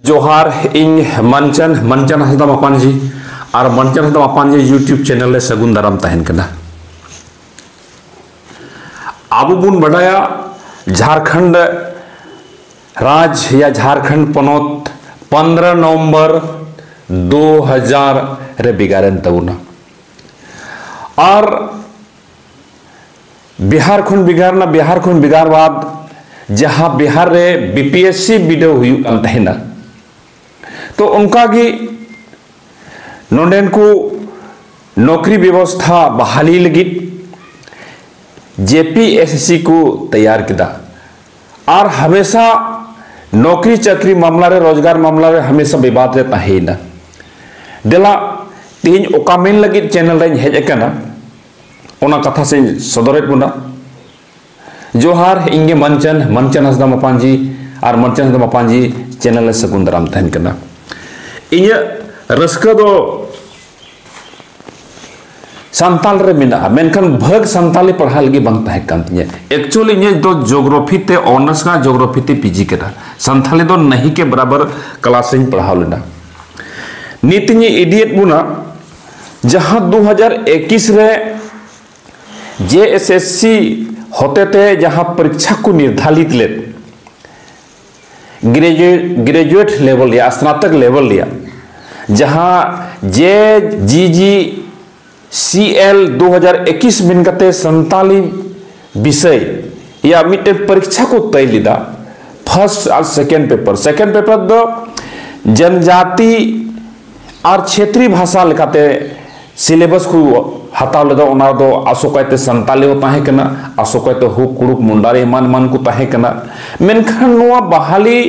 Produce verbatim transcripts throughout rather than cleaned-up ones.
ᱡᱚᱦᱟᱨ, ᱤᱧ ᱢᱟᱱᱪᱟᱱ, ᱢᱟᱱᱪᱟᱱ ᱦᱟᱸᱥᱫᱟ ᱢᱟᱯᱟᱱᱡᱤ ᱟᱨ ᱢᱟᱱᱪᱟᱱ ᱦᱟᱸᱥᱫᱟ ᱢᱟᱯᱟᱱᱡᱤ YouTube channel ᱨᱮ ᱥᱟᱹᱜᱩᱱ ᱫᱟᱨᱟᱢ ᱛᱟᱦᱮᱱ ᱠᱟᱱᱟ᱾ ᱟᱵᱚ ᱵᱚᱱ ᱵᱟᱰᱟᱭᱟ, ᱡᱷᱟᱨᱠᱷᱚᱸᱰ ᱨᱟᱡᱽ ᱭᱟ ᱡᱷᱟᱨᱠᱷᱚᱸᱰ ᱯᱚᱱᱚᱛ ᱯᱚᱱᱫᱽᱨᱚ ᱱᱚᱵᱷᱮᱢᱵᱚᱨ ᱫᱩ ᱦᱟᱡᱟᱨ ᱨᱮ ᱵᱷᱮᱜᱟᱨᱮᱱ ᱛᱟᱵᱚᱱᱟ᱾ ᱟᱨ ᱵᱤᱦᱟᱨ ᱠᱷᱚᱱ ᱵᱷᱮᱜᱟᱨ ᱮᱱᱟ, ᱵᱤᱦᱟᱨ ᱠᱷᱚᱱ ᱵᱷᱮᱜᱟᱨ ᱵᱟᱫ ᱡᱟᱦᱟᱸ ᱵᱤᱦᱟᱨ ᱨᱮ BPSC ᱵᱤᱰᱟᱹᱣ ᱦᱩᱭᱩᱜ ᱠᱟᱱ ᱛᱟᱦᱮᱱᱟ, ᱛᱚ ᱚᱱᱠᱟ ᱜᱮ ᱱᱚᱰᱮᱱ ᱠᱚ ᱱᱚᱠᱨᱤ ᱵᱮᱵᱚᱥᱛᱷᱟ ᱵᱟᱦᱟᱞᱤ ᱞᱟᱹᱜᱤᱫ JPSSC ᱠᱚ ᱛᱮᱭᱟᱨ ᱠᱮᱫᱟ᱾ ᱟᱨ ᱦᱟᱢᱮᱥᱟ ᱱᱚᱠᱨᱤ ᱪᱟᱹᱠᱨᱤ ᱢᱟᱢᱞᱟ ᱨᱮ, ᱨᱳᱡᱽᱜᱟᱨ ᱢᱟᱢᱞᱟ ᱨᱮ ᱦᱟᱢᱮᱥᱟ ᱵᱤᱵᱟᱫ ᱨᱮ ᱛᱟᱦᱮᱸᱭᱮᱱᱟ᱾ ᱫᱮᱞᱟ, ᱛᱮᱦᱮᱧ ᱚᱠᱟ ᱢᱮᱱ ᱞᱟᱹᱜᱤᱫ ᱪᱮᱱᱮᱞ ᱨᱮᱧ ᱦᱮᱡ ᱟᱠᱟᱱᱟ, ᱚᱱᱟ ᱠᱟᱛᱷᱟ ᱥᱮᱧ ᱥᱚᱫᱚᱨᱮᱫ ᱵᱚᱱᱟ᱾ ᱡᱚᱦᱟᱨ, ᱤᱧ ᱜᱮ ᱢᱟᱱᱪᱟᱱ, ᱢᱟᱱᱪᱟᱱ ᱦᱟᱸᱥᱫᱟ ᱢᱟᱯᱟᱱᱡᱤ ᱟᱨ ᱢᱟᱱᱪᱟᱱ ᱦᱟᱸᱥᱫᱟ ᱢᱟᱯᱟᱱᱡᱤ ᱪᱮᱱᱮᱞ ᱨᱮ ᱥᱟᱹᱜᱩᱱ ᱫᱟᱨᱟᱢ ᱛᱟᱦᱮᱱ ᱠᱟᱱᱟ᱾ ᱤᱧᱟᱹᱜ ᱨᱟᱹᱥᱠᱟᱹ ᱫᱚ ᱥᱟᱱᱛᱟᱞ ᱨᱮ ᱢᱮᱱᱟᱜᱼᱟ, ᱢᱮᱱᱠᱷᱟᱱ ᱵᱷᱟᱹᱜᱽ ᱥᱟᱱᱛᱟᱞᱤ ᱯᱟᱲᱦᱟᱣ ᱞᱟᱹᱜᱤᱫ ᱵᱟᱝ ᱛᱟᱦᱮᱸ ᱠᱟᱱ ᱛᱤᱧᱟᱹ᱾ Actually, ᱤᱧᱟᱹᱜ ᱫᱚ ᱡᱳᱜᱨᱟᱯᱷᱤ ᱛᱮ ᱚᱱᱟᱨᱥ ᱠᱟᱱᱟ, ᱡᱳᱜᱨᱟᱯᱷᱤ ᱛᱮ PG ᱠᱟᱱᱟ᱾ ᱥᱟᱱᱛᱟᱞᱤ ᱫᱚ ᱱᱟᱹᱦᱤ ᱠᱮ ᱵᱟᱨᱟᱵᱟᱨ ᱠᱞᱟᱥ ᱨᱤᱧ ᱯᱟᱲᱦᱟᱣ ᱞᱮᱱᱟ᱾ ᱱᱤᱛ ᱤᱧ ᱤᱫᱤᱭᱮᱫ ᱵᱚᱱᱟ ᱡᱟᱦᱟᱸ ᱫᱩ ᱦᱟᱡᱟᱨ ᱮᱠᱩᱥ ᱨᱮ JSSC ᱦᱚᱛᱮᱛᱮ ᱡᱟᱦᱟᱸ ᱯᱚᱨᱤᱠᱪᱷᱟ ᱠᱚ ᱱᱤᱨᱫᱷᱟᱨᱤᱛ ᱞᱮᱫ, ᱜᱨᱮᱡᱩ-, ᱜᱨᱮᱡᱩᱭᱮᱴ ᱞᱮᱵᱮᱞ ᱨᱮᱭᱟᱜ, ᱥᱱᱟᱛᱚᱠ ᱞᱮᱵᱮᱞ ᱨᱮᱭᱟᱜ, ᱡᱟᱦᱟᱸ JGGCL ᱫᱩ ᱦᱟᱡᱟᱨ ᱮᱠᱩᱥ ᱢᱮᱱ ᱠᱟᱛᱮ ᱥᱟᱱᱛᱟᱞᱤ ᱵᱤᱥᱚᱭ ᱨᱮᱭᱟᱜ ᱢᱤᱫᱴᱮᱱ ᱯᱚᱨᱤᱠᱪᱷᱟ ᱠᱚ ᱛᱟᱹᱭ ᱞᱮᱫᱟ, first ᱟᱨ second paper᱾ Second paper ᱫᱚ ᱡᱚᱱᱡᱟᱛᱤ ᱟᱨ ᱪᱷᱮᱛᱨᱤ ᱵᱷᱟᱥᱟ ᱞᱮᱠᱟᱛᱮ syllabus ᱠᱚ ᱦᱟᱛᱟᱣ ᱞᱮᱫᱟ᱾ ᱚᱱᱟ ᱫᱚ ᱟᱥᱚᱠᱟᱭᱛᱮ ᱥᱟᱱᱛᱟᱞᱤ ᱦᱚᱸ ᱛᱟᱦᱮᱸ ᱠᱟᱱᱟ, ᱟᱥᱚᱠᱟᱭᱛᱮ ᱦᱩ, ᱠᱩᱲᱩᱠ, ᱢᱩᱱᱰᱟᱨᱤ ᱮᱢᱟᱱ ᱮᱢᱟᱱ ᱠᱚ ᱛᱟᱦᱮᱸ ᱠᱟᱱᱟ᱾ ᱢᱮᱱᱠᱷᱟᱱ ᱱᱚᱣᱟ ᱵᱟᱦᱟᱞᱤ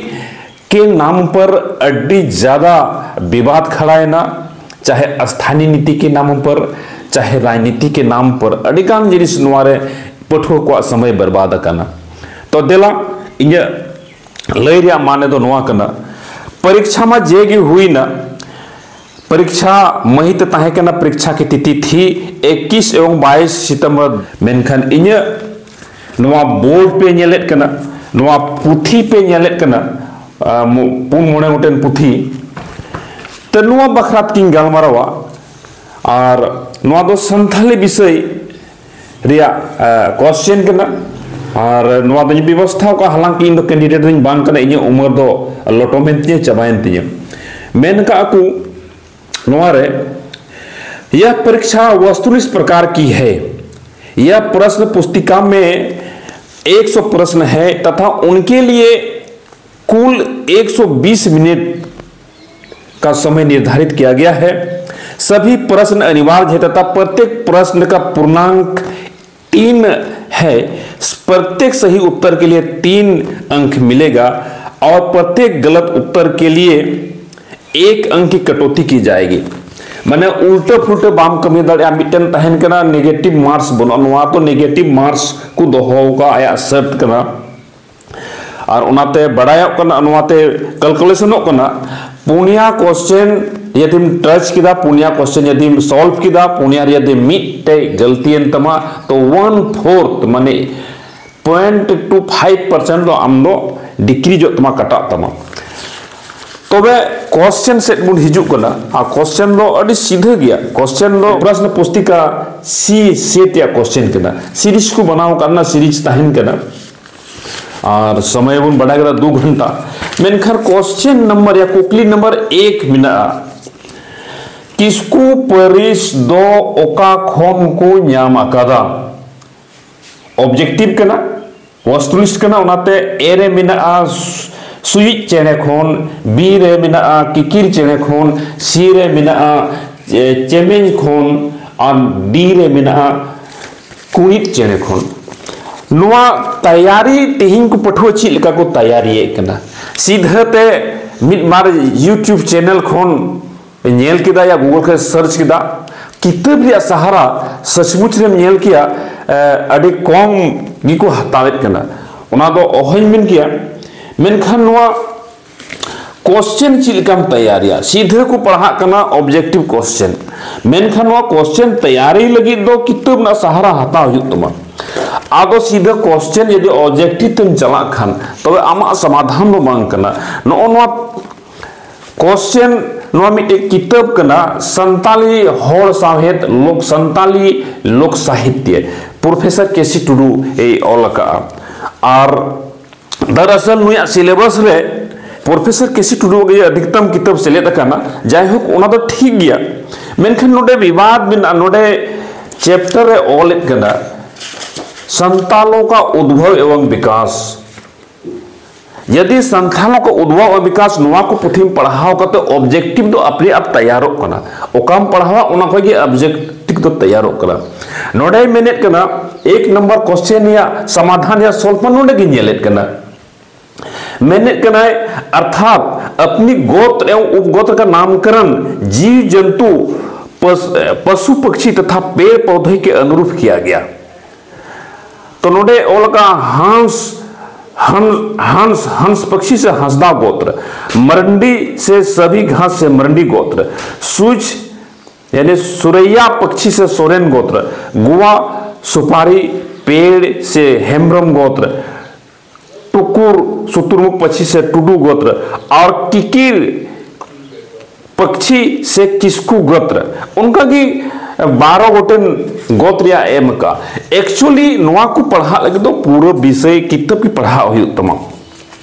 के नाम पर ᱟᱹᱰᱤ ᱡᱟᱫᱟ ᱵᱤᱵᱟᱫ ᱠᱷᱟᱲᱟᱭᱮᱱᱟ, ᱪᱟᱦᱮ ᱥᱛᱷᱟᱱᱤᱭ ᱱᱤᱛᱤ ᱠᱮ ᱱᱟᱢ ᱯᱟᱨ, ᱪᱟᱦᱮ ᱨᱟᱡᱽᱱᱤᱛᱤ ᱠᱮ ᱱᱟᱢ ᱯᱟᱨ᱾ ᱟᱹᱰᱤ ᱜᱟᱱ ᱡᱤᱱᱤᱥ ᱱᱚᱣᱟ ᱨᱮ ᱯᱟᱹᱴᱷᱩᱣᱟᱹ ᱠᱚᱣᱟᱜ ᱥᱚᱢᱚᱭ ᱵᱚᱨᱵᱟᱫ ᱟᱠᱟᱱᱟ᱾ ᱛᱚ ᱫᱮᱞᱟ, ᱤᱧᱟᱹᱜ ᱞᱟᱹᱭ ᱨᱮᱭᱟᱜ ᱢᱟᱱᱮ ᱫᱚ ᱱᱚᱣᱟ ᱠᱟᱱᱟ, ᱯᱚᱨᱤᱠᱪᱷᱟ ᱢᱟ ᱡᱮ ᱜᱮ ᱦᱩᱭᱱᱟ, ᱯᱚᱨᱤᱠᱪᱷᱟ ᱢᱟᱹᱦᱤᱛ ᱛᱟᱦᱮᱸ ᱠᱟᱱᱟ, ᱯᱚᱨᱤᱠᱪᱷᱟ ᱠᱤ ᱛᱤᱛᱷᱤ ᱛᱷᱤ ᱮᱠᱩᱥ ᱮᱵᱚᱝ ᱵᱟᱭᱤᱥ ᱥᱤᱛᱚᱢᱵᱚᱨ᱾ ᱢᱮᱱᱠᱷᱟᱱ ᱤᱧᱟᱹᱜ ᱱᱚᱣᱟ ᱵᱳᱨᱰ ᱯᱮ ᱧᱮᱞᱮᱫ ᱠᱟᱱᱟ, ᱱᱚᱣᱟ ᱯᱩᱛᱷᱤ ᱯᱮ ᱧᱮᱞᱮᱫ ᱠᱟᱱᱟ, ᱟᱨ ᱢᱚ- ᱯᱩᱱ ᱢᱚᱬᱮ ᱜᱚᱴᱮᱱ ᱯᱩᱛᱷᱤ᱾ ᱛᱮ ᱱᱚᱣᱟ ᱵᱟᱠᱷᱨᱟ ᱛᱮᱧ ᱜᱟᱞᱢᱟᱨᱟᱣᱟ᱾ ᱟᱨ ᱱᱚᱣᱟ ᱫᱚ ᱥᱟᱱᱛᱷᱟᱞᱤ ᱵᱤᱥᱚᱭ ᱨᱮᱭᱟᱜ ᱠᱚᱥᱪᱮᱱ ᱠᱟᱱᱟ᱾ ᱟᱨ ᱱᱚᱣᱟ ᱫᱚᱧ ᱵᱮᱵᱚᱥᱛᱷᱟ ᱟᱠᱟᱫᱼᱟ, ᱦᱟᱞᱟᱝᱠᱤ ᱤᱧ ᱫᱚ ᱠᱮᱱᱰᱤᱰᱮᱴ ᱫᱚᱧ ᱵᱟᱝ ᱠᱟᱱᱟ, ᱤᱧᱟᱹᱜ ᱩᱢᱮᱨ ᱫᱚ ᱞᱚᱴᱚᱢᱮᱱ ᱛᱤᱧᱟᱹ, ᱪᱟᱵᱟᱭᱮᱱ ᱛᱤᱧᱟᱹ᱾ ᱢᱮᱱ ᱠᱟᱜᱼᱟ ᱠᱚ ᱱᱚᱣᱟ ᱨᱮ, यह परीक्षा वस्तुनिष्ठ प्रकार की है। यह प्रश्न पुस्तिका में एक सौ प्रश्न है तथा उनके लिए कुल एक सौ बीस मिनट का समय निर्धारित किया गया है। सभी प्रश्न अनिवार्य है तथा प्रत्येक प्रश्न का पूर्णांक तीन है। प्रत्येक सही उत्तर के लिए तीन अंक मिलेगा और प्रत्येक गलत उत्तर के लिए एक अंक की कटौती की जाएगी। ᱢᱟᱱᱮ ᱩᱞᱴᱟᱹ ᱯᱷᱩᱞᱴᱟᱹ ᱵᱟᱢ ᱠᱟᱹᱢᱤ ᱫᱟᱲᱮᱭᱟᱜᱼᱟ᱾ ᱢᱤᱫᱴᱮᱱ ᱛᱟᱦᱮᱱ ᱠᱟᱱᱟ negative marks ᱵᱟᱹᱱᱩᱜᱼᱟ, ᱱᱚᱣᱟ ᱫᱚ negative marks ᱠᱚ ᱫᱚᱦᱚ ᱟᱠᱟᱫᱼᱟ, ᱟᱭᱟᱜ ᱥᱟᱨᱛ ᱠᱟᱱᱟ᱾ ᱟᱨ ᱚᱱᱟᱛᱮ ᱵᱟᱲᱟᱭᱚᱜ ᱠᱟᱱᱟ, ᱱᱚᱣᱟᱛᱮ ᱠᱮᱞᱠᱩᱞᱮᱥᱚᱱᱚᱜ ᱠᱟᱱᱟ, ᱯᱩᱱᱭᱟ ᱠᱚᱥᱪᱮᱱ ᱡᱩᱫᱤᱢ ᱴᱟᱪ ᱠᱮᱫᱟ, ᱯᱩᱱᱭᱟ ᱠᱚᱥᱪᱮᱱ ᱡᱩᱫᱤᱢ ᱥᱚᱞᱵᱷ ᱠᱮᱫᱟ, ᱯᱩᱱᱭᱟ ᱨᱮ ᱡᱩᱫᱤ ᱢᱤᱫᱴᱮᱡ ᱜᱟᱹᱞᱛᱤᱭᱮᱱ ᱛᱟᱢᱟ, ᱛᱚ ᱚᱣᱟᱱ ᱯᱷᱳᱨᱛᱷ ᱢᱟᱱᱮ ᱯᱚᱭᱮᱱᱴ ᱴᱩ ᱯᱷᱟᱭᱤᱵᱷ ᱯᱟᱨᱥᱮᱱᱴ ᱫᱚ ᱟᱢ ᱫᱚ ᱰᱤᱠᱨᱤᱡᱚᱜ ᱛᱟᱢᱟ, ᱠᱟᱴᱟᱜ ᱛᱟᱢᱟ᱾ ᱛᱚᱵᱮ ᱠᱚᱥᱪᱮᱱ ᱥᱮᱫ ᱵᱚᱱ ᱦᱤᱡᱩᱜ ᱠᱟᱱᱟ᱾ ᱟᱨ ᱠᱚᱥᱪᱮᱱ ᱫᱚ ᱟᱹᱰᱤ ᱥᱤᱫᱷᱟᱹ ᱜᱮᱭᱟ᱾ ᱠᱚᱥᱪᱮᱱ ᱫᱚ ᱯᱨᱚᱥᱱᱚ ᱯᱩᱥᱛᱤᱠᱟ ᱥᱤ ᱥᱮᱴ ᱨᱮᱭᱟᱜ ᱠᱚᱥᱪᱮᱱ ᱠᱟᱱᱟ᱾ ᱥᱤᱨᱤᱡᱽ ᱠᱚ ᱵᱮᱱᱟᱣ ᱟᱠᱟᱫ ᱨᱮᱱᱟᱜ ᱥᱤᱨᱤᱡᱽ ᱛᱟᱦᱮᱱ ᱠᱟᱱᱟ᱾ ᱟᱨ ᱥᱚᱢᱚᱭ ᱵᱚᱱ ᱵᱟᱰᱟᱭ ᱠᱮᱫᱟ ᱫᱩ ᱜᱷᱚᱱᱴᱟ᱾ ᱢᱮᱱᱠᱷᱟᱱ ᱠᱚᱥᱪᱮᱱ ᱱᱟᱢᱵᱟᱨ ᱭᱟ ᱠᱩᱠᱞᱤ ᱱᱟᱢᱵᱟᱨ ᱮᱠ ᱢᱮᱱᱟᱜᱼᱟ, ᱠᱤᱥᱠᱩ ᱯᱟᱹᱨᱤᱥ ᱫᱚ ᱚᱠᱟ ᱠᱷᱚᱱ ᱠᱚ ᱧᱟᱢ ᱟᱠᱟᱫᱟ? ᱚᱵᱡᱮᱠᱴᱤᱵᱷ ᱠᱟᱱᱟ, ᱣᱟᱥᱛᱩᱱᱤᱥᱴ ᱠᱟᱱᱟ, ᱚᱱᱟᱛᱮ ᱮ ᱨᱮ ᱢᱮᱱᱟᱜᱼᱟ ᱥᱩᱭᱤᱡ ᱪᱮᱬᱮ ᱠᱷᱚᱱ, ᱵᱤ ᱨᱮ ᱢᱮᱱᱟᱜᱼᱟ ᱠᱤᱠᱤᱨ ᱪᱮᱬᱮ ᱠᱷᱚᱱ, ᱥᱤ ᱨᱮ ᱢᱮᱱᱟᱜᱼᱟ ᱪᱮ- ᱪᱮᱢᱮᱧ ᱠᱷᱚᱱ, ᱟᱨ ᱰᱤ ᱨᱮ ᱢᱮᱱᱟᱜᱼᱟ ᱠᱩᱬᱤᱫ ᱪᱮᱬᱮ ᱠᱷᱚᱱ᱾ ᱱᱚᱣᱟ ᱛᱟᱭᱟᱨᱤ ᱛᱮᱦᱮᱧ ᱠᱚ ᱯᱟᱹᱴᱷᱩᱣᱟᱹ ᱪᱮᱫ ᱞᱮᱠᱟ ᱠᱚ ᱛᱟᱭᱟᱨᱤᱭᱮᱫ ᱠᱟᱱᱟ? ᱥᱤᱫᱷᱟᱹ ᱛᱮ ᱢᱤᱫ ᱵᱟᱨ YouTube ᱪᱮᱱᱮᱞ ᱠᱷᱚᱱ ᱧᱮᱞ ᱠᱮᱫᱟ ᱭᱟ Google ᱠᱷᱚᱱ ᱥᱟᱨᱪ ᱠᱮᱫᱟ, ᱠᱤᱛᱟᱹᱵ ᱨᱮᱭᱟᱜ ᱥᱟᱦᱟᱨᱟ ᱥᱟᱪᱢᱩᱪ ᱨᱮᱢ ᱧᱮᱞ ᱠᱮᱭᱟ, ᱮ, ᱟᱹᱰᱤ ᱠᱚᱢ ᱜᱮᱠᱚ ᱦᱟᱛᱟᱣᱮᱫ ᱠᱟᱱᱟ᱾ ᱚᱱᱟ ᱫᱚ ᱚᱦᱚᱧ ᱢᱮᱱ ᱠᱮᱭᱟ᱾ ᱢᱮᱱᱠᱷᱟᱱ ᱱᱚᱣᱟ ᱠᱚᱥᱪᱮᱱ ᱪᱮᱫ ᱞᱮᱠᱟᱢ ᱛᱮᱭᱟᱨᱤᱭᱟ? ᱥᱤᱫᱷᱟᱹ ᱠᱚ ᱯᱟᱲᱦᱟᱜ ᱠᱟᱱᱟ ᱚᱵᱡᱮᱠᱴᱤᱵᱷ ᱠᱚᱥᱪᱮᱱ, ᱢᱮᱱᱠᱷᱟᱱ ᱱᱚᱣᱟ ᱠᱚᱥᱪᱮᱱ ᱛᱮᱭᱟᱨᱤ ᱞᱟᱹᱜᱤᱫ ᱫᱚ ᱠᱤᱛᱟᱹᱵ ᱨᱮᱱᱟᱜ ᱥᱟᱦᱟᱨᱟ ᱦᱟᱛᱟᱣ ᱦᱩᱭᱩᱜ ᱛᱟᱢᱟ᱾ ᱟᱫᱚ ᱥᱤᱫᱷᱟᱹ ᱠᱚᱥᱪᱮᱱ ᱡᱩᱫᱤ ᱚᱵᱡᱮᱠᱴᱤᱵᱷ ᱛᱮᱢ ᱪᱟᱞᱟᱜ ᱠᱷᱟᱱ, ᱛᱚᱵᱮ ᱟᱢᱟᱜ ᱥᱚᱢᱟᱫᱷᱟᱱ ᱫᱚ ᱵᱟᱝ ᱠᱟᱱᱟ᱾ ᱱᱚᱜᱼᱚ ᱱᱚᱣᱟ ᱠᱚᱥᱪᱮᱱ, ᱱᱚᱣᱟ ᱢᱤᱫᱴᱮᱡ ᱠᱤᱛᱟᱹᱵ ᱠᱟᱱᱟ, ᱥᱟᱱᱛᱟᱞᱤ ᱦᱚᱲ ᱥᱟᱶᱦᱮᱫ ᱞᱳᱠ, ᱥᱟᱱᱛᱟᱞᱤ ᱞᱳᱠ ᱥᱟᱦᱤᱛᱭᱚ, ᱯᱨᱚᱯᱷᱮᱥᱚᱨ ᱠᱮ ᱥᱤ ᱴᱩᱰᱩ ᱮ ᱚᱞ ᱟᱠᱟᱫᱼᱟ᱾ ᱟᱨ ᱫᱟᱨᱟᱥᱟᱞ ᱱᱩᱭᱟᱜ ᱥᱤᱞᱮᱵᱟᱥ ᱨᱮ ᱯᱨᱚᱯᱷᱮᱥᱚᱨ ᱠᱮ ᱥᱤ ᱴᱩᱰᱩᱣᱟᱜ ᱜᱮ ᱟᱹᱰᱤᱛᱟᱢ ᱠᱤᱛᱟᱹᱵ ᱥᱮᱞᱮᱫ ᱟᱠᱟᱱᱟ᱾ ᱡᱟᱭᱦᱳᱠ, ᱚᱱᱟ ᱫᱚ ᱴᱷᱤᱠ ᱜᱮᱭᱟ, ᱢᱮᱱᱠᱷᱟᱱ ᱱᱚᱰᱮ ᱵᱤᱵᱟᱫ ᱢᱮᱱᱟᱜᱼᱟ᱾ ᱱᱚᱰᱮ ᱪᱮᱯᱴᱟᱨ ᱮ ᱚᱞᱮᱫ ᱠᱟᱱᱟ, ᱥᱟᱱᱛᱟᱞᱚ ᱠᱟ ᱩᱫᱽᱵᱷᱚᱵ ᱮᱵᱚᱝ ᱵᱤᱠᱟᱥ᱾ ᱡᱩᱫᱤ ᱥᱟᱱᱛᱟᱞᱚ ᱠᱟ ᱩᱫᱽᱵᱷᱚᱵ ᱮᱵᱚᱝ ᱵᱤᱠᱟᱥ ᱱᱚᱣᱟ ᱠᱚ ᱯᱩᱛᱷᱤᱢ ᱯᱟᱲᱦᱟᱣ ᱠᱟᱛᱮ ᱚᱵᱡᱮᱠᱴᱤᱵᱷ ᱫᱚ ᱟᱯᱱᱮ ᱟᱯ ᱛᱮᱭᱟᱨᱚᱜ ᱠᱟᱱᱟ᱾ ᱚᱠᱟᱢ ᱯᱟᱲᱦᱟᱣᱟ ᱚᱱᱟ ᱠᱷᱚᱱ ᱜᱮ ᱚᱵᱡᱮᱠᱴᱤᱵᱷ ᱫᱚ ᱛᱮᱭᱟᱨᱚᱜ ᱠᱟᱱᱟ᱾ ᱱᱚᱰᱮᱭ ᱢᱮᱱᱮᱫ ᱠᱟᱱᱟ, ᱮᱠ ᱱᱚᱢᱵᱚᱨ ᱠᱚᱥᱪᱮᱱ ᱨᱮᱭᱟᱜ ᱥᱚᱢᱟᱫᱷᱟᱱ ᱨᱮᱭᱟᱜ ᱥᱚᱞᱯ ᱱᱚᱰᱮ ᱜᱮ ᱧᱮᱞᱮᱫ ᱠᱟᱱᱟ᱾ ᱢᱮᱱᱮᱫ ᱠᱟᱱᱟᱭ, अर्थात अपनी गोत्र एवं उपगोत्र का नामकरण जीव जंतु, पस-, पशु पक्षी तथा पेड़ पौधे के अनुरूप किया गया। तो ᱱᱚᱰᱮ ᱚᱞ ᱟᱠᱟᱫ ᱦᱟᱸᱥ, ᱦᱟᱸᱥ, ᱦᱟᱸᱥ, ᱦᱟᱸᱥ ᱯᱟᱠᱷᱤ ᱥᱮ ᱦᱟᱸᱥᱫᱟ ᱜᱳᱛᱨᱚ, ᱢᱟᱨᱟᱱᱰᱤ ᱥᱮ ᱥᱟᱵᱤ ᱜᱷᱟᱥ ᱥᱮ ᱢᱟᱨᱟᱱᱰᱤ ᱜᱳᱛᱨᱚ, ᱥᱩᱡ ᱭᱟᱱᱤ ᱥᱩᱨᱮᱭᱟ ᱯᱟᱠᱷᱤ ᱥᱮ ᱥᱚᱨᱮᱱ ᱜᱳᱛᱨᱚ, ᱜᱩᱣᱟ ᱥᱩᱯᱟᱨᱤ ᱯᱮᱲ ᱥᱮ ᱦᱮᱢᱵᱨᱚᱢ ᱜᱳᱛᱨᱚ, ᱴᱩᱠᱩᱨ ᱥᱩᱛᱩᱨᱢᱩᱠᱷ ᱯᱟᱠᱷᱤ ᱥᱮ ᱴᱩᱰᱩ ᱜᱳᱛᱨᱚ, ᱟᱨ ᱠᱤᱠᱤᱨ ᱯᱟᱠᱷᱤ ᱥᱮ ᱠᱤᱥᱠᱩ ᱜᱳᱛᱨᱚ᱾ ᱚᱱᱠᱟᱜᱮ ᱵᱟᱨᱚ ᱜᱚᱴᱮᱱ ᱜᱳᱛ ᱨᱮᱭᱟᱜ ᱮᱢ ᱟᱠᱟᱫᱼᱟ᱾ ᱮᱠᱪᱩᱭᱮᱞᱤ ᱱᱚᱣᱟ ᱠᱚ ᱯᱟᱲᱦᱟᱜ ᱞᱟᱹᱜᱤᱫ ᱫᱚ ᱯᱩᱨᱟᱹ ᱵᱤᱥᱚᱭ ᱠᱤᱛᱟᱹᱵ ᱜᱮ ᱯᱟᱲᱦᱟᱜ ᱦᱩᱭᱩᱜ ᱛᱟᱢᱟ᱾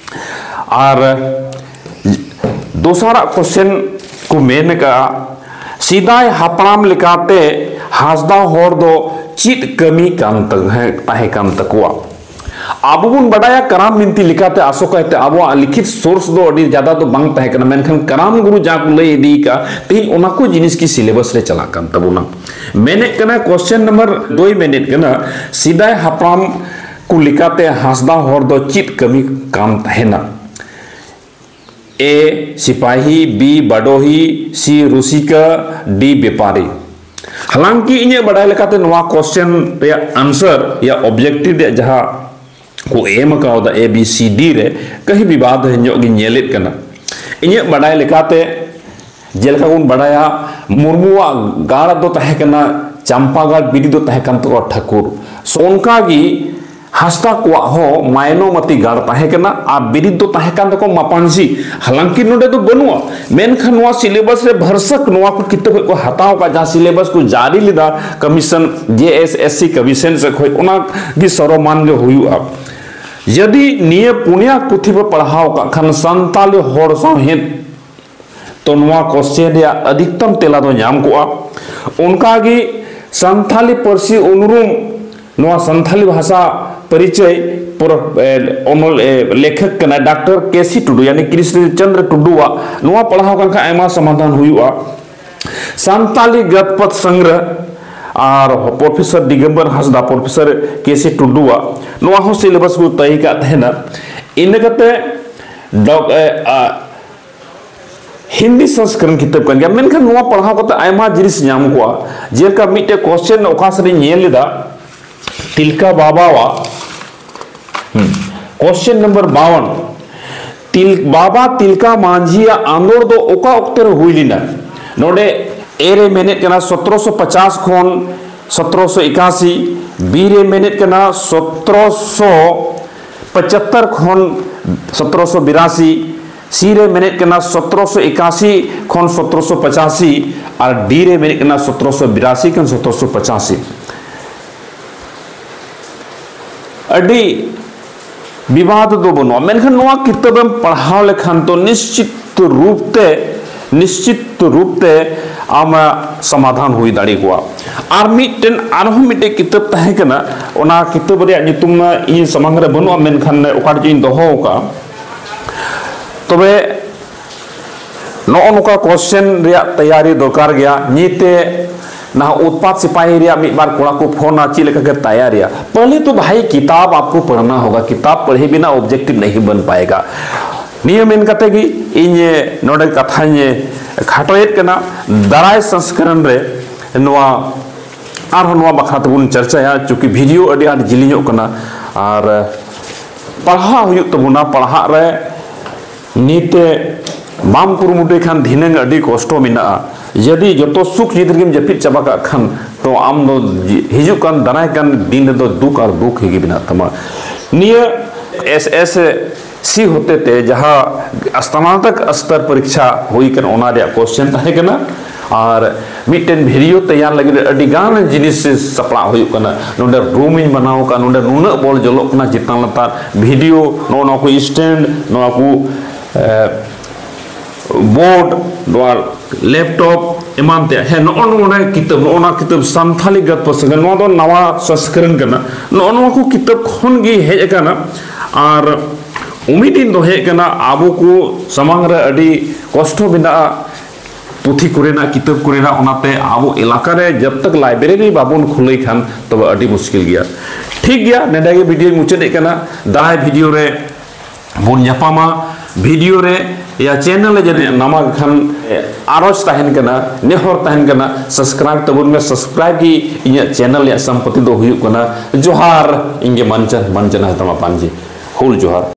ᱟᱨ ᱫᱚᱥᱟᱨᱟᱜ ᱠᱚᱥᱪᱮᱱ ᱠᱚ ᱢᱮᱱ ᱟᱠᱟᱫᱼᱟ, ᱥᱮᱫᱟᱭ ᱦᱟᱯᱲᱟᱢ ᱞᱮᱠᱟᱛᱮ ᱦᱟᱸᱥᱫᱟ ᱦᱚᱲ ᱫᱚ ᱪᱮᱫ ᱠᱟᱹᱢᱤ ᱠᱟᱱ ᱛᱟ-, ᱛᱟᱦᱮᱸ ᱠᱟᱱ ᱛᱟᱠᱚᱣᱟ? ᱟᱵᱚ ᱵᱚᱱ ᱵᱟᱰᱟᱭᱟ, ᱠᱟᱨᱟᱢ ᱵᱤᱱᱛᱤ ᱞᱮᱠᱟᱛᱮ ᱟᱥᱚᱠᱟᱭᱛᱮ ᱟᱵᱚᱣᱟᱜ ᱞᱤᱠᱷᱤᱛ ᱥᱳᱨᱥ ᱫᱚ ᱟᱹᱰᱤ ᱡᱟᱫᱟ ᱫᱚ ᱵᱟᱝ ᱛᱟᱦᱮᱸ ᱠᱟᱱᱟ, ᱢᱮᱱᱠᱷᱟᱱ ᱠᱟᱨᱟᱢ ᱜᱩᱨᱩ ᱡᱟᱦᱟᱸ ᱠᱚ ᱞᱟᱹᱭ ᱤᱫᱤ ᱠᱟᱜᱼᱟ, ᱛᱮᱦᱮᱧ ᱚᱱᱟ ᱠᱚ ᱡᱤᱱᱤᱥ ᱜᱮ ᱥᱤᱞᱮᱵᱟᱥ ᱨᱮ ᱪᱟᱞᱟᱜ ᱠᱟᱱ ᱛᱟᱵᱚᱱᱟ᱾ ᱢᱮᱱᱮᱫ ᱠᱟᱱᱟ, ᱠᱚᱥᱪᱮᱱ ᱱᱟᱢᱵᱟᱨ ᱫᱩᱭ ᱢᱮᱱᱮᱫ ᱠᱟᱱᱟ, ᱥᱮᱫᱟᱭ ᱦᱟᱯᱲᱟᱢ ᱠᱚ ᱞᱮᱠᱟᱛᱮ ᱦᱟᱸᱥᱫᱟ ᱦᱚᱲ ᱫᱚ ᱪᱮᱫ ᱠᱟᱹᱢᱤ ᱠᱟᱱ ᱛᱟᱦᱮᱱᱟ? ᱮ ᱥᱤᱯᱟᱦᱤ, ᱵᱤ ᱵᱟᱰᱚᱦᱤ, ᱥᱤ ᱨᱩᱥᱤᱠᱟ, ᱰᱤ ᱵᱮᱯᱟᱨᱤ᱾ ᱦᱟᱞᱟᱝᱠᱤ ᱤᱧᱟᱹᱜ ᱵᱟᱰᱟᱭ ᱞᱮᱠᱟᱛᱮ ᱱᱚᱣᱟ ᱠᱚᱥᱪᱮᱱ ᱨᱮᱭᱟᱜ ᱟᱱᱥᱟᱨ ᱭᱟ ᱚᱵᱡᱮᱠᱴᱤᱵᱷ ᱨᱮᱭᱟᱜ ᱡᱟᱦᱟᱸ ᱠᱚ ᱮᱢ ᱠᱟᱣᱫᱟ ᱮ ᱵᱤ ᱥᱤ ᱰᱤ ᱨᱮ, ᱠᱟᱹᱦᱤ ᱵᱤᱵᱟᱫ ᱧᱚᱜ ᱜᱤᱧ ᱧᱮᱞᱮᱫ ᱠᱟᱱᱟ᱾ ᱤᱧᱟᱹᱜ ᱵᱟᱰᱟᱭ ᱞᱮᱠᱟᱛᱮ, ᱡᱮᱞᱮᱠᱟ ᱵᱚᱱ ᱵᱟᱰᱟᱭᱟ, ᱢᱩᱨᱢᱩᱣᱟᱜ ᱜᱟᱲ ᱫᱚ ᱛᱟᱦᱮᱸ ᱠᱟᱱᱟ ᱪᱟᱢᱯᱟᱜᱟᱲ ᱵᱤᱨᱤᱫ ᱫᱚ ᱛᱟᱦᱮᱸ ᱠᱟᱱ ᱛᱟᱠᱚᱣᱟ ᱴᱷᱟᱹᱠᱩᱨ᱾ ᱥᱚ-, ᱚᱱᱠᱟᱜᱮ ᱦᱟᱸᱥᱫᱟ ᱠᱚᱣᱟᱜ ᱦᱚᱸ ᱢᱟᱭᱱᱚᱢᱟᱛᱤ ᱜᱟᱲ ᱛᱟᱦᱮᱸ ᱠᱟᱱᱟ ᱟᱨ ᱵᱤᱨᱤᱫ ᱫᱚ ᱛᱟᱦᱮᱸ ᱠᱟᱱ ᱛᱟᱠᱚᱣᱟ ᱢᱟᱯᱟᱱᱡᱷᱤ᱾ ᱦᱟᱞᱟᱝᱠᱤ ᱱᱚᱰᱮ ᱫᱚ ᱵᱟᱹᱱᱩᱜᱼᱟ, ᱢᱮᱱᱠᱷᱟᱱ ᱱᱚᱣᱟ syllabus ᱨᱮ ᱵᱷᱟᱨᱥᱟᱠ ᱱᱚᱣᱟ ᱠᱚ ᱠᱤᱛᱟᱹᱵ ᱠᱷᱚᱱ ᱠᱚ ᱦᱟᱛᱟᱣ ᱟᱠᱟᱫ, ᱡᱟᱦᱟᱸ syllabus ᱠᱚ ᱡᱟᱹᱨᱤ ᱞᱮᱫᱟ ᱠᱚᱢᱤᱥᱚᱱ, ᱡᱮ ᱮᱥ ᱮᱥ ᱥᱤ ᱠᱚᱢᱤᱥᱚᱱ ᱥᱮᱫ ᱠᱷᱚᱱ, ᱚᱱᱟ ᱜᱮ ᱥᱚᱨᱚᱢᱟᱱ ᱜᱮ ᱦᱩᱭᱩᱜᱼᱟ᱾ ᱡᱩᱫᱤ ᱱᱤᱭᱟᱹ ᱯᱩᱱᱭᱟ ᱯᱩᱛᱷᱤ ᱯᱮ ᱯᱟᱲᱦᱟᱣ ᱠᱟᱜ ᱠᱷᱟᱱ ᱥᱟᱱᱛᱟᱞᱤ ᱦᱚᱲ ᱥᱟᱶᱦᱮᱫ, ᱛᱚ ᱱᱚᱣᱟ question ᱨᱮᱭᱟᱜ ᱟᱹᱫᱷᱤᱠᱛᱚᱢ ᱛᱮᱞᱟ ᱫᱚ ᱧᱟᱢ ᱠᱚᱜᱼᱟ᱾ ᱚᱱᱠᱟᱜᱮ ᱥᱟᱱᱛᱟᱞᱤ ᱯᱟᱹᱨᱥᱤ ᱩᱱᱩᱨᱩᱢ, ᱱᱚᱣᱟ ᱥᱟᱱᱛᱟᱞᱤ ᱵᱷᱟᱥᱟ ᱯᱚᱨᱤᱪᱚᱭ ᱯᱚᱨᱚ-, ᱮ, ᱚᱱᱚᱞ-, ᱮ, ᱞᱮᱠᱷᱚᱠ ᱠᱟᱱᱟᱭ ᱰᱟᱠᱛᱟᱨ ᱠᱮ ᱥᱤ ᱴᱩᱰᱩ, ᱭᱟᱱᱤ ᱠᱨᱤᱥᱱᱚ ᱪᱚᱸᱫᱽᱨᱚ ᱴᱩᱰᱩᱣᱟᱜ, ᱱᱚᱣᱟ ᱯᱟᱲᱦᱟᱣ ᱠᱟᱱ ᱠᱷᱟᱱ ᱟᱭᱢᱟ ᱥᱚᱢᱟᱫᱷᱟᱱ ᱦᱩᱭᱩᱜᱼᱟ᱾ ᱥᱟᱱᱛᱟᱞᱤ ᱜᱟᱛᱯᱟᱛ ᱥᱚᱝᱜᱨᱚᱦ ᱟᱨ ᱯᱨᱚᱯᱷᱮᱥᱚᱨ ᱫᱤᱜᱚᱢᱵᱚᱨ ᱦᱟᱸᱥᱫᱟ, ᱯᱨᱚᱯᱷᱮᱥᱚᱨ ᱠᱮ ᱥᱤ ᱴᱩᱰᱩᱣᱟᱜ, ᱱᱚᱣᱟ ᱦᱚᱸ syllabus ᱠᱚ ᱛᱟᱹᱭ ᱠᱟᱜ ᱛᱟᱦᱮᱱᱟ᱾ ᱤᱱᱟᱹ ᱠᱟᱛᱮ ᱰᱚᱠ-, ᱮ, ᱟ, ᱦᱤᱱᱫᱤ ᱥᱚᱝᱥᱠᱨᱚᱱ ᱠᱤᱛᱟᱹᱵ ᱠᱟᱱ ᱜᱮᱭᱟ, ᱢᱮᱱᱠᱷᱟᱱ ᱱᱚᱣᱟ ᱯᱟᱲᱦᱟᱣ ᱠᱟᱛᱮ ᱟᱭᱢᱟ ᱡᱤᱱᱤᱥ ᱧᱟᱢ ᱠᱚᱜᱼᱟ᱾ ᱡᱮᱞᱮᱠᱟ ᱢᱤᱫᱴᱮᱡ question ᱚᱠᱟ ᱥᱮᱫ ᱤᱧ ᱧᱮᱞ ᱞᱮᱫᱟ, ᱛᱤᱞᱠᱟ ᱵᱟᱵᱟᱣᱟᱜ, ᱦᱩᱸ, question number ᱵᱟᱣᱟᱱ, ᱛᱤᱞ-, ᱵᱟᱵᱟ ᱛᱤᱞᱠᱟ ᱢᱟᱹᱡᱷᱤᱭᱟᱜ ᱟᱸᱫᱳᱲ ᱫᱚ ᱚᱠᱟ ᱚᱠᱛᱮ ᱨᱮ ᱦᱩᱭ ᱞᱮᱱᱟ? ᱱᱚᱰᱮ A ᱨᱮ ᱢᱮᱱᱮᱫ ᱠᱟᱱᱟ ᱥᱚᱛᱨᱚᱥᱚ ᱯᱚᱪᱟᱥ ᱠᱷᱚᱱ ᱥᱚᱛᱨᱚᱥᱚ ᱮᱠᱟᱥᱤ, B ᱨᱮ ᱢᱮᱱᱮᱫ ᱠᱟᱱᱟ ᱥᱚᱛᱨᱚᱥᱚ ᱯᱚᱪᱟᱛᱛᱚᱨ ᱠᱷᱚᱱ ᱥᱚᱛᱨᱚᱥᱚ ᱵᱤᱨᱟᱥᱤ, C ᱨᱮ ᱢᱮᱱᱮᱫ ᱠᱟᱱᱟ ᱥᱚᱛᱨᱚᱥᱚ ᱮᱠᱟᱥᱤ ᱠᱷᱚᱱ ᱥᱚᱛᱨᱚᱥᱚ ᱯᱚᱪᱟᱥᱤ, ᱟᱨ D ᱨᱮ ᱢᱮᱱᱮᱫ ᱠᱟᱱᱟ ᱥᱚᱛᱨᱚᱥᱚ ᱵᱤᱨᱟᱥᱤ ᱠᱷᱚᱱ ᱥᱚᱛᱨᱚᱥᱚ ᱯᱚᱪᱟᱥᱤ᱾ ᱟᱹᱰᱤ ᱵᱤᱵᱟᱫ ᱫᱚ ᱵᱟᱹᱱᱩᱜᱼᱟ, ᱢᱮᱱᱠᱷᱟᱱ ᱱᱚᱣᱟ ᱠᱤᱛᱟᱹᱵ ᱮᱢ ᱯᱟᱲᱦᱟᱣ ᱞᱮᱠᱷᱟᱱ ᱛᱚ ᱱᱤᱥᱪᱤᱛ ᱨᱩᱯ ᱛᱮ, ᱱᱤᱥᱪᱤᱛ ᱨᱩᱯ ᱛᱮ ᱟᱢᱟᱜ ᱥᱚᱢᱟᱫᱷᱟᱱ ᱦᱩᱭ ᱫᱟᱲᱮ ᱠᱚᱜᱼᱟ᱾ ᱟᱨ ᱢᱤᱫᱴᱮᱱ, ᱟᱨᱦᱚᱸ ᱢᱤᱫᱴᱮᱱ ᱠᱤᱛᱟᱹᱵ ᱛᱟᱦᱮᱸ ᱠᱟᱱᱟ, ᱚᱱᱟ ᱠᱤᱛᱟᱹᱵ ᱨᱮᱭᱟᱜ ᱧᱩᱛᱩᱢ ᱢᱟ ᱤᱧ ᱥᱟᱢᱟᱝ ᱨᱮ ᱵᱟᱹᱱᱩᱜᱼᱟ, ᱢᱮᱱᱠᱷᱟᱱ ᱚᱠᱟ ᱨᱮᱪᱚ ᱤᱧ ᱫᱚᱦᱚ ᱟᱠᱟᱫᱼᱟ᱾ ᱛᱚᱵᱮ ᱱᱚᱜᱼᱚ ᱱᱚᱝᱠᱟ question ᱨᱮᱭᱟᱜ ᱛᱮᱭᱟᱨᱤ ᱫᱚᱨᱠᱟᱨ ᱜᱮᱭᱟ᱾ ᱱᱤᱛᱮ ᱱᱟᱦᱟᱜ ᱩᱛᱯᱟᱛ ᱥᱤᱯᱟᱦᱤ ᱨᱮᱭᱟᱜ ᱢᱤᱫ ᱵᱟᱨ ᱠᱚᱲᱟ ᱠᱚ ᱯᱷᱳᱱᱟ, ᱪᱮᱫ ᱞᱮᱠᱟ ᱠᱮ ᱛᱟᱭᱟᱨᱤᱭᱟ? ᱯᱟᱦᱞᱮ ᱛᱚ ᱵᱷᱟᱭ ᱠᱤᱛᱟᱵ ᱟᱯᱠᱳ ᱯᱟᱲᱷᱱᱟ ᱦᱳᱜᱟ, ᱠᱤᱛᱟᱵ ᱯᱟᱲᱷᱮ ᱵᱤᱱᱟ objective ᱱᱟᱦᱤ ᱵᱟᱱ ᱯᱟᱭᱮᱜᱟ᱾ ᱱᱤᱭᱟᱹ ᱢᱮᱱ ᱠᱟᱛᱮ ᱜᱮ ᱤᱧ ᱱᱚᱰᱮ ᱠᱟᱛᱷᱟᱧ ᱠᱷᱟᱴᱚᱭᱮᱫ ᱠᱟᱱᱟ᱾ ᱫᱟᱨᱟᱭ ᱥᱚᱝᱥᱠᱚᱨᱚᱱ ᱨᱮ ᱱᱚᱣᱟ ᱟᱨᱦᱚᱸ ᱱᱚᱣᱟ ᱵᱟᱠᱷᱨᱟ ᱛᱮᱵᱚᱱ ᱪᱟᱨᱪᱟᱭᱟ, ᱪᱩᱸᱠᱤ video ᱟᱹᱰᱤ ᱟᱸᱴ ᱡᱤᱞᱤᱧᱚᱜ ᱠᱟᱱᱟ᱾ ᱟᱨ ᱯᱟᱲᱦᱟᱣ ᱦᱩᱭᱩᱜ ᱛᱟᱵᱚᱱᱟ, ᱯᱟᱲᱦᱟᱜ ᱨᱮ ᱱᱤᱛᱮ ᱵᱟᱢ ᱠᱩᱨᱩᱢᱩᱴᱩᱭ ᱠᱷᱟᱱ ᱫᱷᱤᱱᱟᱹᱝ ᱟᱹᱰᱤ ᱠᱚᱥᱴᱚ ᱢᱮᱱᱟᱜᱼᱟ᱾ ᱡᱩᱫᱤ ᱡᱚᱛᱚ ᱥᱩᱠ ᱡᱩᱫᱤ ᱨᱮᱜᱮᱢ ᱡᱟᱹᱯᱤᱫ ᱪᱟᱵᱟ ᱠᱟᱜ ᱠᱷᱟᱱ, ᱛᱚ ᱟᱢ ᱫᱚ ᱦᱤᱡᱩᱜ ᱠᱟᱱ ᱫᱟᱨᱟᱭ ᱠᱟᱱ ᱫᱤᱱ ᱨᱮᱫᱚ ᱫᱩᱠ ᱟᱨ ᱫᱩᱠ ᱜᱮ ᱢᱮᱱᱟᱜ ᱛᱟᱢᱟ᱾ ᱱᱤᱭᱟᱹ ᱮᱥ ᱮᱥ ᱥᱤ ᱦᱚᱛᱮ ᱛᱮ ᱡᱟᱦᱟᱸ ᱥᱱᱟᱛᱚᱠ ᱥᱛᱚᱨ ᱯᱚᱨᱤᱠᱠᱷᱟ ᱦᱩᱭ ᱠᱟᱱᱟ, ᱚᱱᱟ ᱨᱮᱭᱟᱜ ᱠᱚᱥᱪᱮᱱ ᱛᱟᱦᱮᱸ ᱠᱟᱱᱟ᱾ ᱟᱨ ᱢᱤᱫᱴᱮᱱ ᱵᱷᱤᱰᱤᱭᱳ ᱛᱮᱭᱟᱨ ᱞᱟᱹᱜᱤᱫ ᱟᱹᱰᱤ ᱜᱟᱱ ᱡᱤᱱᱤᱥ ᱥᱟᱯᱲᱟᱣ ᱦᱩᱭᱩᱜ ᱠᱟᱱᱟ᱾ ᱱᱚᱰᱮ ᱨᱩᱢ ᱤᱧ ᱵᱮᱱᱟᱣ ᱟᱠᱟᱫ, ᱱᱚᱰᱮ ᱱᱩᱱᱟᱹᱜ ᱵᱚᱞ ᱡᱚᱞᱚᱜ ᱠᱟᱱᱟ, ᱪᱮᱛᱟᱱ ᱞᱟᱛᱟᱨ ᱵᱷᱤᱰᱤᱭᱳ, ᱱᱚᱜᱼᱚ ᱱᱚᱣᱟ ᱠᱚ ᱥᱴᱮᱱᱰ, ᱱᱚᱣᱟ ᱠᱚ, ᱮ, ᱵᱳᱨᱰ, ᱱᱚᱣᱟ ᱞᱮᱯᱴᱚᱯ ᱮᱢᱟᱱ ᱛᱮᱭᱟᱜ᱾ ᱦᱮᱸ, ᱱᱚᱜᱼᱚ ᱱᱚᱰᱮ ᱠᱤᱛᱟᱹᱵ, ᱱᱚᱜᱼᱚ ᱱᱚᱣᱟ ᱠᱤᱛᱟᱹᱵ ᱥᱟᱱᱛᱷᱟᱞᱤ ᱜᱟᱛ ᱯᱟᱹᱥᱟᱹᱜᱟᱹ, ᱱᱚᱣᱟ ᱫᱚ ᱱᱟᱣᱟ ᱥᱚᱝᱥᱠᱚᱨᱚᱱ ᱠᱟᱱᱟ᱾ ᱱᱚᱜᱼᱚ ᱱᱚᱣᱟ ᱠᱚ ᱠᱤᱛᱟᱹᱵ ᱠᱷᱚᱱ ᱜᱮ ᱦᱮᱡ ᱟᱠᱟᱱᱟ᱾ ᱟᱨ ᱩᱢᱤᱫ ᱤᱧ ᱫᱚᱦᱚᱭᱮᱫ ᱠᱟᱱᱟ, ᱟᱵᱚ ᱠᱚ ᱥᱟᱢᱟᱝ ᱨᱮ ᱟᱹᱰᱤ ᱠᱚᱥᱴᱚ ᱢᱮᱱᱟᱜᱼᱟ ᱯᱩᱛᱷᱤ ᱠᱚᱨᱮᱱᱟᱜ, ᱠᱤᱛᱟᱹᱵ ᱠᱚᱨᱮᱱᱟᱜ, ᱚᱱᱟᱛᱮ ᱟᱵᱚ ᱮᱞᱟᱠᱟ ᱨᱮ ᱡᱟᱵ ᱛᱟᱠ ᱞᱟᱭᱵᱨᱮᱨᱤ ᱵᱟᱵᱚᱱ ᱠᱷᱩᱞᱟᱹᱭ ᱠᱷᱟᱱ, ᱛᱚᱵᱮ ᱟᱹᱰᱤ ᱢᱩᱥᱠᱤᱞ ᱜᱮᱭᱟ᱾ ᱴᱷᱤᱠ ᱜᱮᱭᱟ, ᱱᱚᱰᱮ ᱜᱮ ᱵᱷᱤᱰᱤᱭᱳᱧ ᱢᱩᱪᱟᱹᱫᱮᱫ ᱠᱟᱱᱟ᱾ ᱫᱟᱨᱟᱭ ᱵᱷᱤᱰᱤᱭᱳ ᱨᱮ ᱵᱚᱱ ᱧᱟᱯᱟᱢᱟ᱾ ᱵᱷᱤᱰᱤᱭᱳ ᱨᱮ ᱭᱟ ᱪᱮᱱᱮᱞ ᱨᱮ ᱡᱩᱫᱤ ᱱᱟᱣᱟ ᱠᱷᱟᱱ, ᱟᱨᱚᱡᱽ ᱛᱟᱦᱮᱱ ᱠᱟᱱᱟ, ᱱᱮᱦᱚᱨ ᱛᱟᱦᱮᱱ ᱠᱟᱱᱟ, ᱥᱟᱵᱥᱠᱨᱟᱭᱤᱵ ᱛᱟᱵᱚᱱ ᱢᱮ᱾ ᱥᱟᱵᱥᱠᱨᱟᱭᱤᱵ ᱜᱮ ᱤᱧᱟᱹᱜ ᱪᱮᱱᱮᱞ ᱨᱮᱭᱟᱜ ᱥᱚᱢᱯᱚᱛᱤ ᱫᱚ ᱦᱩᱭᱩᱜ ᱠᱟᱱᱟ᱾ ᱡᱚᱦᱟᱨ, ᱤᱧ ᱜᱮ ᱢᱟᱱᱪᱟᱱ, ᱢᱟᱱᱪᱟᱱ ᱦᱟᱸᱥᱫᱟ ᱢᱟᱯᱟᱱᱡᱤ᱾ ᱦᱩᱞ ᱡᱚᱦᱟᱨ᱾